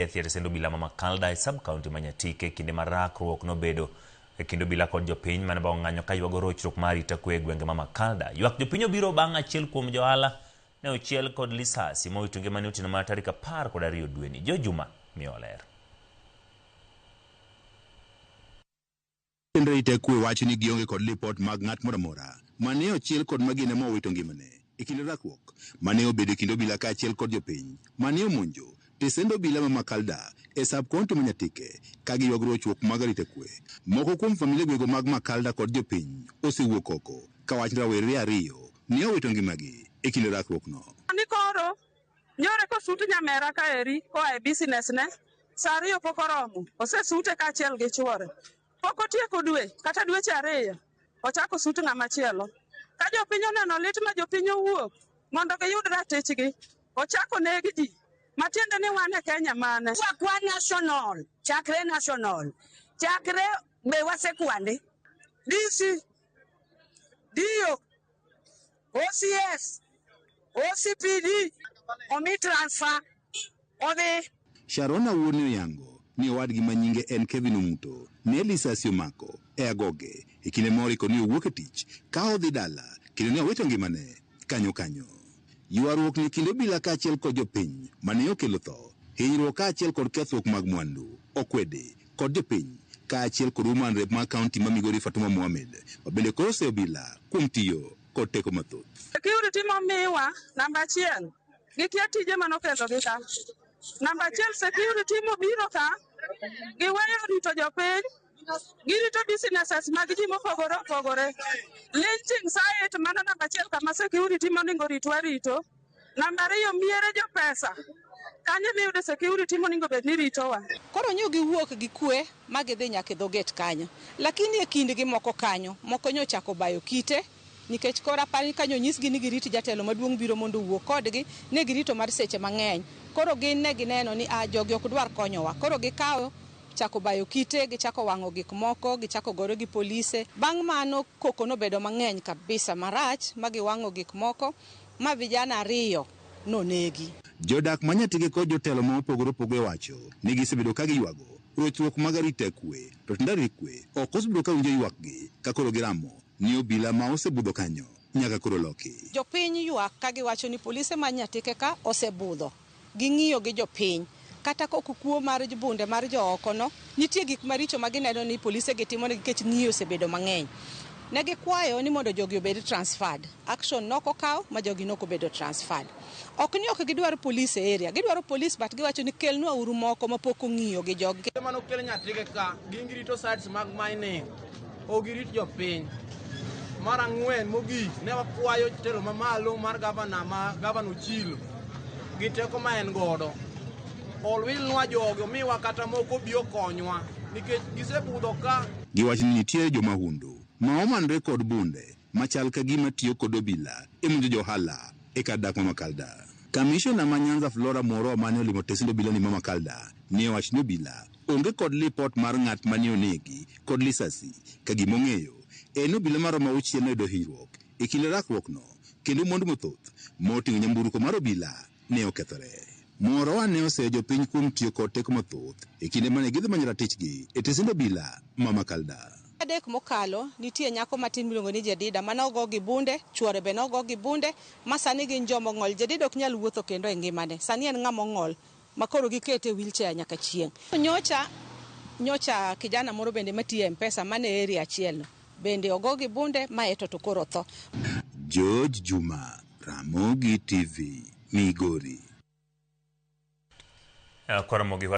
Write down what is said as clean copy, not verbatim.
E thieth obila ma Makalda e sub-county ma Nyatike kinde ma rakruok nobedo e kind obila kod jopiny mane ba ong'anyo ka ywago rochruok mar arita kwe e gwenge ma Makalda. Ywak jopiny obiro bang' achiel kuom johala ne ochiel kod lisasi mowito ngimane otieno mar tarik 12 dweni. Jo Juma miyo ler. Kendo arita kwe wacho ni gionge kod lipot mag ng'at moro amora mane ochiel kod magina ma owito ngimane e kinde rakruok mane obedo e kind obila kaachiel kod jopiny mane omonjo tesend obila ma Makalda e sub county ma Nyatike ka giywago rochruok mag arita kwe. Moko kuom familia gwego mag Makalda kod jopiny osewuok oko ka wach ni rawere ariyo ne owito ngimagi e kinde rakruok no. Ni koro nyore kosut nyamera kaeri koa e business ne saa ariyo pok oromo osesute kaachiel gi chuore. Pok otieko dwe kata dweche ariyo ochako sut ng'ama chielo. Ka jopiny oneno lit ma jopiny owuok mondo giyud ratichgi, ochako neg ji. Matiende ni wan e Kenya mane? Wakwa national, chakre national, chakre be wasekwande. DC, DO, OCS, OCPD, omi transfer, odhi. Sharon Awuor ne oyango ni owadgi ma nyinge en Kevin Omuto ne lisasi omako e agoge e kinde ma oriko ni owuok e tich ka odhi dala kendo ne owito ngimane kanyo kanyo. Ywaruok ni kind obila kaachiel kod jopiny mane okelo tho, hinyruok kaachiel kod kethruok mag mwandu okwedi kod jopiny kaachiel kod woman rep ma kaunti ma Migori Fatuma Mohamed ma bende koro oseyo obila kuom tiyo kod teko mathoth. Security momiwa namba achiel gikia tije manokelogi ka. Namba achiel security mobiro ka giweyo rito jopiny, girito businesses mag ji mopogore opogore. Lynching site mano namba achiel kama security monego ritwa rito. Namba ariyo miere jopesa kanyo miyude security monego bed ni ritowa. Koro nyo giwuok gi kwe ma gidhi nyaka e dho gate kanyo. Lakini e kindgi moko kanyo, moko nyo ochako bayo kite nikech koro aparo ni kanyo onyisgi ni girit jatelo maduong' biro mondo owuo kodgi, ne girito mar seche mang'eny. Koro gin ne gineno ni ah, jogi ok dwar konyowa. Koro gikawo chako bayo kite, gichako wang'o gik moko, gichako gore gi polise. Bang' mano koko nobedo mang'eny kabisa marach ma giwang'o gik moko ma vijana ariyo nonegi. Jodak ma Nyatike kod jotelo ma opogore opogore wacho ni gisebedo ka giywago rochruok mag arita kwe to tend arita kwe ok osebedo ka winjo ywakgi ka koro giramo ni obila ma osebudho kanyo nyaka koro loki. Jopiny ywak ka giwacho ni polise ma Nyatike ka osebudho ging'iyo gi jopiny. Kata kok kuo mar bunde mar jo oko no, nitie gik maricho ma gineno ni polise gi timo nikech ng'iyo osebedo mang'eny. Ne gikwayo ni mondo jogi obed transferred. Action nok okaw ma jogi nok obedo transferred. Ok ni ok gidwar police e area, gidwaro police but giwacho ni kelnwa uru moko mapok ong'iyo gi jogi. Mano kel Nyatike ka gin girito sites mag mining ok girit jopiny. Mar ang'wen mogik ne wakwayo telo mamalo mar gavana ma gavana Ochilo gi teko ma en godo olwilnwa jogi omiwa kata moko obi okonywa nikech gisebudho ka. Giwacho ni nitie jomahundu ma omanre kod bunde machal ka gima tiyo kod obila e monjo jo ohala e kar dak ma Makalda. Kamishona ma Nyanza Flora Mworowa mane olimo tesend obila ni ma Makalda ne owacho ni obila onge kod lipot mar ng'at mane onegi kod lisasi ka gima ong'eyo en obila maromo auchiel noyudo hinyruok e kinde rakruok no kendo mwandu mathoth moting'o nyamburko mar obila ne okethore. Mworowa ne oseyo jopiny kuom tiyo kod teko mathoth e kinde mane gidhi manyo ratichgi e tesend obila ma Makalda. Adek mokalo nitie nyako matin miluongo ni Jedida mane ogo gi bunde, chuore be nogo gi bunde ma sani gin joma ong'ol. Jedida ok nyal wuotho kendo e ngimane. Sani en ng'ama ong'ol ma koro gikete e wheelchair nyaka chieng'. Nyocha nyocha kijana moro bende matiyo e M-Pesa mane e area achiel no bende ogo gi bunde ma eto to koro otho. George Juma, Ramogi TV, Migori. Koro mogi